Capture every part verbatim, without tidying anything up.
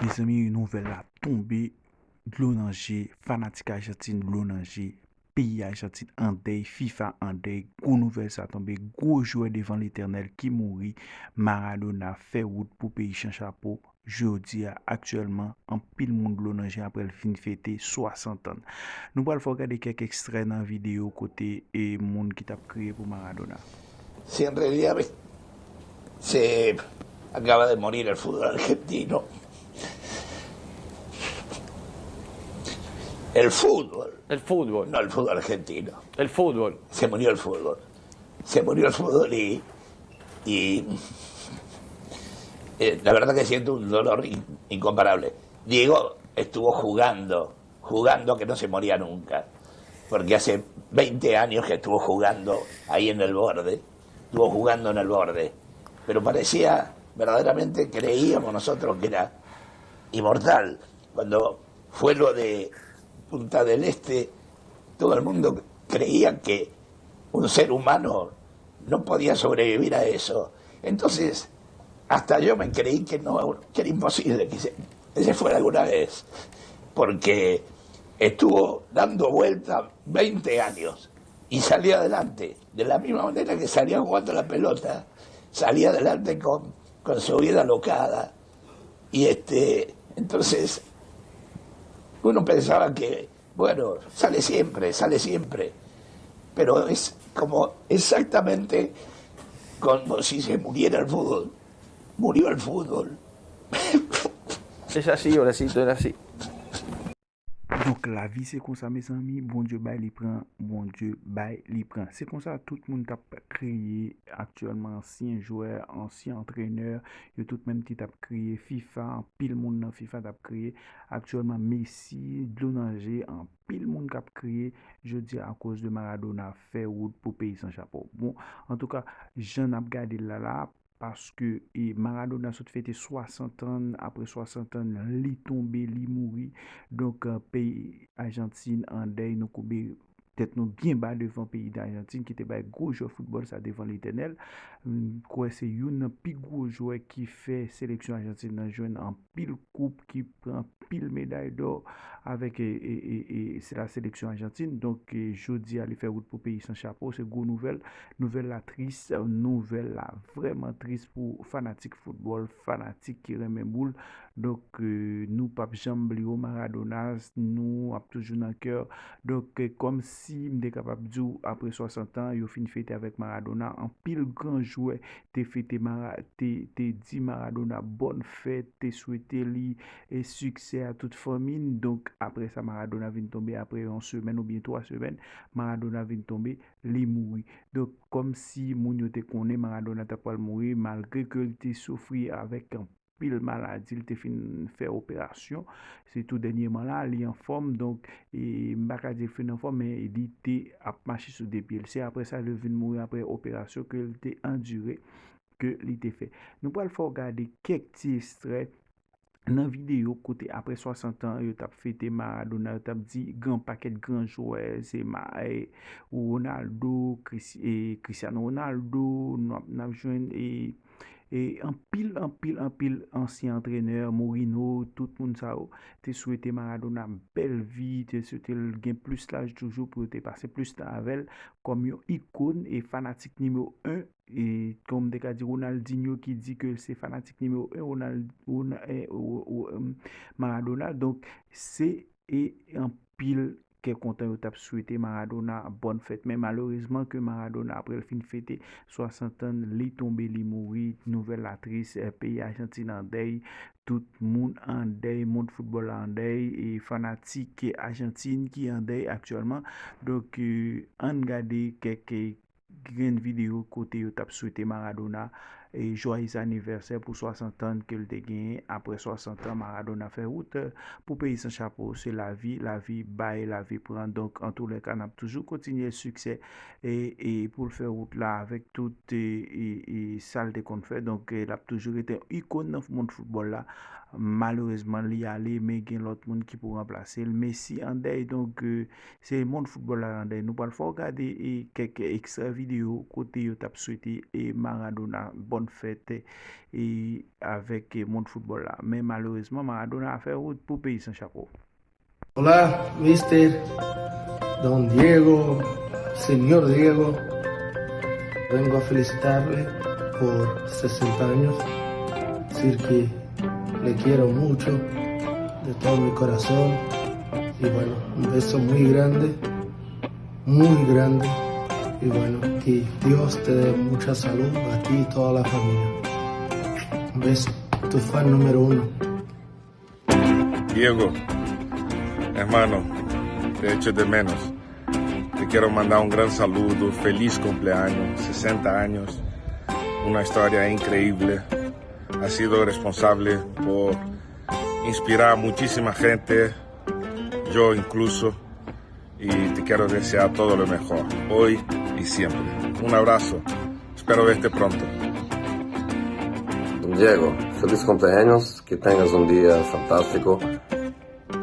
Mezanmi, nouvèl la tonbe, dlo nan je, fanatik Ajantin dlo nan je, peyi Ajantin an dèy, fifa an dèy, gwo nouvèl sa tonbe, gwo jwè devan Letènèl ki mouri, Maradona fè wout pou peyi san chapo, jodi a, aktyèlman, anpil moun dlo nan je apre l fin fete swasant an. Nou pral fè w gade kèk ekstrè nan videyo kote e moun ki t ap kriye pou Maradona. Si en realidad se acaba de morir el fútbol argentino. El fútbol. El fútbol. No el fútbol argentino. El fútbol. Se murió el fútbol. Se murió el fútbol y, y eh, la verdad que siento un dolor in, incomparable. Diego estuvo jugando, jugando que no se moría nunca. Porque hace veinte años que estuvo jugando ahí en el borde. Estuvo jugando en el borde. Pero parecía, verdaderamente creíamos nosotros que era inmortal. Cuando fue lo de Punta del Este, todo el mundo creía que un ser humano no podía sobrevivir a eso. Entonces, hasta yo me creí que no, que era imposible que se, que se fuera alguna vez, porque estuvo dando vuelta veinte años y salía adelante, de la misma manera que salía jugando la pelota, salía adelante con, con su vida alocada. Y este, entonces, uno pensaba que, bueno, sale siempre, sale siempre. Pero es como exactamente como si se muriera el fútbol. Murió el fútbol. Es así, ahora sí, ahora sí. Donk, lavi se konsa, mezanmi. Bondye bay, li pran. Bondye bay, li pran. Se konsa tout moun k ap kriye aktyèlman, ansyen jwè, ansyen antrenè, yo tout menm ki t ap kriye, fifa, anpil moun nan fifa t ap kriye. Aktyèlman, Messi, dlo nan je, anpil moun k ap kriye jodi a akoz de Maradona fè wout pou peyi san chapo. Bon, antouka, jan n ap gade l la la, paske e Maradona sot fete swasant an, apre swasant an, li tonbe, li mouri. Donk, eh, peyi Ajantin an dèy, nou koube tèt nou byen ba devan peyi Ajantin ki te bay gwo jwè foutbòl sa devan Letènèl. M kwè se youn nan pi gwo jwè ki fè seleksyon Ajantin nan jwenn anpil koup, ki pran anpil meday dò avèk e, e, e, e, se la seleksyon Ajantin. Donk, e, jodi a, li fè wout pou peyi san chapo. Se gwo nouvèl. Nouvèl la tris, nouvèl la vrèman tris pou fanatik foutbòl, fanatik ki renmen boul. Donk, e, nou p ap janm bliye w, Maradona, nou ap toujou nan kè w. Donk, e, kòmsi m te kapab di w, apre swasant an, yo fin fete avèk Maradona. Anpil gran jwè te fete Mara, te, te di Maradona bòn fèt, te swete li e siksè a tout fanmi n. Donk, apre sa, Maradona vin tonbe apre yon semèn oubyen twa semèn, Maradona vin tonbe, li mouri. Donk, kòmsi moun yo te konnen Maradona ta pral mouri, malgre ke l te soufri avèk anpil maladi, l te fin fè operasyon. Se tou dènyèman la, li anfòm, donk, e, m pa ka di l fin anfòm, men li te ap mache sou de pye l. Se apre sa, li vin mouri apre operasyon ke l te andire, ke li te fè. Nou pral fè w gade kèk ti ekstrè nan videyo kote apre swasant an, yo t ap fete Maradona, yo t ap di gran pakèt gran jwè, se ma, e, Ronaldo, Chris, e, Cristiano Ronaldo, n ap, n ap jwenn, e, e anpil, anpil, anpil ansyen antrenè, Mourinho, tout moun sa yo, te swete Maradona bèl vi, te swete l gen plis laj toujou pou yo te pase plis tan avè l kòm yon ikòn e fanatik nimewo en. E kòm m te ka di Ronaldinho ki di ke se fanatik nimewo en, Ronald, Ronald, e, o, o, em, Maradona. Donk, se e anpil kè kontan yo t ap swete Maradona bòn fèt. Men malerezman ke Maradona, apre l fin fete swasant an, li tonbe, li mouri. Nouvèl la tris, e, peyi Ajantin an dèy, tout moun an dèy, mond foutbòl la an dèy, e fanatik Ajantin ki an dèy aktyèlman. Donk, e, ann gade kèk, e, grenn videyo kote yo t ap swete Maradona e joyeux anniversaire pou swasant an ke l te genyen. Apre swasant an, Maradona fè wout, e, pou peyi san chapo. Se lavi, lavi bay, lavi pran. Donk, antoulèka, n ap toujou kontinye siksè e, e pou l fè wout la avèk tout, e, e, e sa l te konn fè. Donk, e, l ap toujou rete yon ikòn nan mond foutbòl la. Malerezman, li ale, men gen lòt moun ki pou ranplase l. Messi an dèy, donk, e, se mond foutbòl la an dèy. Nou pral fè w gade, e, kèk ekstrè videyo kote yo t ap swete, e, Maradona bòn fèt e avèk mond foutbòl la. Men malerezman, Maradona fè wout pou peyi san chapo. Hola, mister Don Diego, señor Diego. Vengo a felicitarle por sesenta años. Decir que le quiero mucho, de todo mi corazón. Y bueno, un beso muy grande, muy grande. Y bueno, que Dios te dé mucha salud a ti y toda la familia. Un beso, tu fan número uno. Diego, hermano, te echo de menos. Te quiero mandar un gran saludo, feliz cumpleaños, sesenta años, una historia increíble. Has sido responsable por inspirar a muchísima gente, yo incluso, y te quiero desear todo lo mejor, hoy y siempre. Un abrazo, espero verte pronto. Don Diego, feliz cumpleaños, que tengas un día fantástico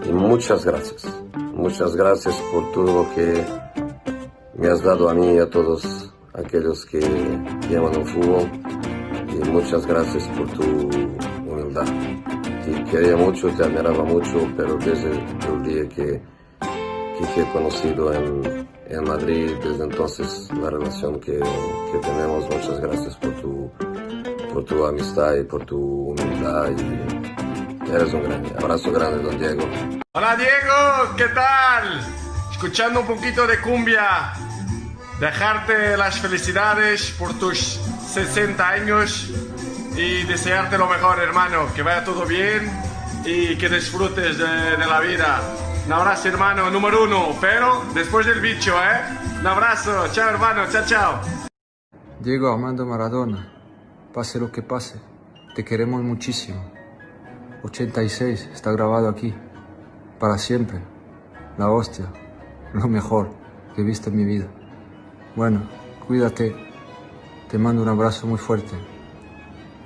y muchas gracias. Muchas gracias por todo lo que me has dado a mí y a todos aquellos que llevan el fútbol. Y muchas gracias por tu humildad. Te quería mucho, te admiraba mucho, pero desde el día que, que te he conocido en, en Madrid, desde entonces la relación que, que tenemos, muchas gracias por tu, por tu amistad y por tu humildad. Y eres un grande. Abrazo grande, don Diego. Hola Diego, ¿qué tal? Escuchando un poquito de cumbia. Dejarte las felicidades por tus sesenta años y desearte lo mejor, hermano. Que vaya todo bien y que disfrutes de, de la vida. Un abrazo, hermano, número uno, pero después del bicho, ¿eh? Un abrazo, chao, hermano, chao, chao. Diego Armando Maradona, pase lo que pase, te queremos muchísimo. Ochenta y seis está grabado aquí, para siempre. La hostia, lo mejor que he visto en mi vida. Bueno, cuídate. Te mando un abrazo muy fuerte.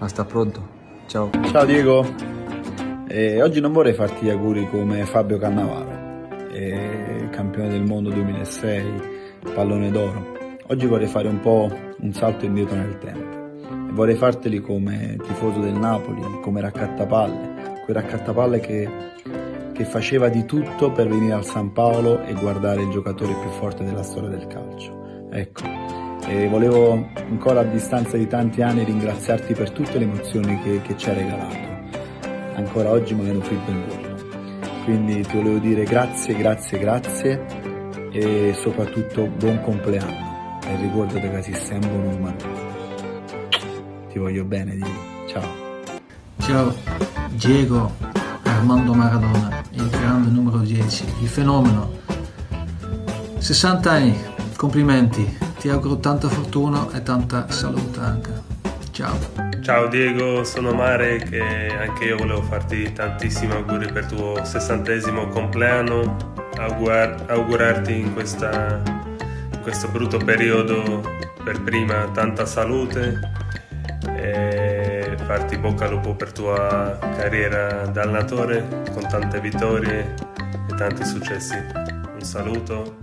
Hasta pronto. Ciao. Ciao Diego. Eh, oggi non vorrei farti gli auguri come Fabio Cannavaro, eh, campione del mondo duemilasei, pallone d'oro. Oggi vorrei fare un po' un salto indietro nel tempo. E vorrei farteli come tifoso del Napoli, come raccattapalle, quel raccattapalle che, che faceva di tutto per venire al San Paolo e guardare il giocatore più forte della storia del calcio. Ecco, e volevo ancora a distanza di tanti anni ringraziarti per tutte le emozioni che, che ci hai regalato. Ancora oggi magari un film del giorno. Quindi ti volevo dire grazie, grazie, grazie e soprattutto buon compleanno. E ricordati che sei sempre un umano. Ti voglio bene, Dio. Ciao. Ciao, Diego Armando Maradona, il grande numero dieci, il fenomeno. Sessanta anni, complimenti, ti auguro tanta fortuna e tanta salute anche. Ciao. Ciao Diego, sono Marek e anche io volevo farti tantissimi auguri per il tuo sessantesimo compleanno, augurar- augurarti in, questa, in questo brutto periodo per prima tanta salute e farti bocca al lupo per tua carriera da allenatore con tante vittorie e tanti successi. Un saluto.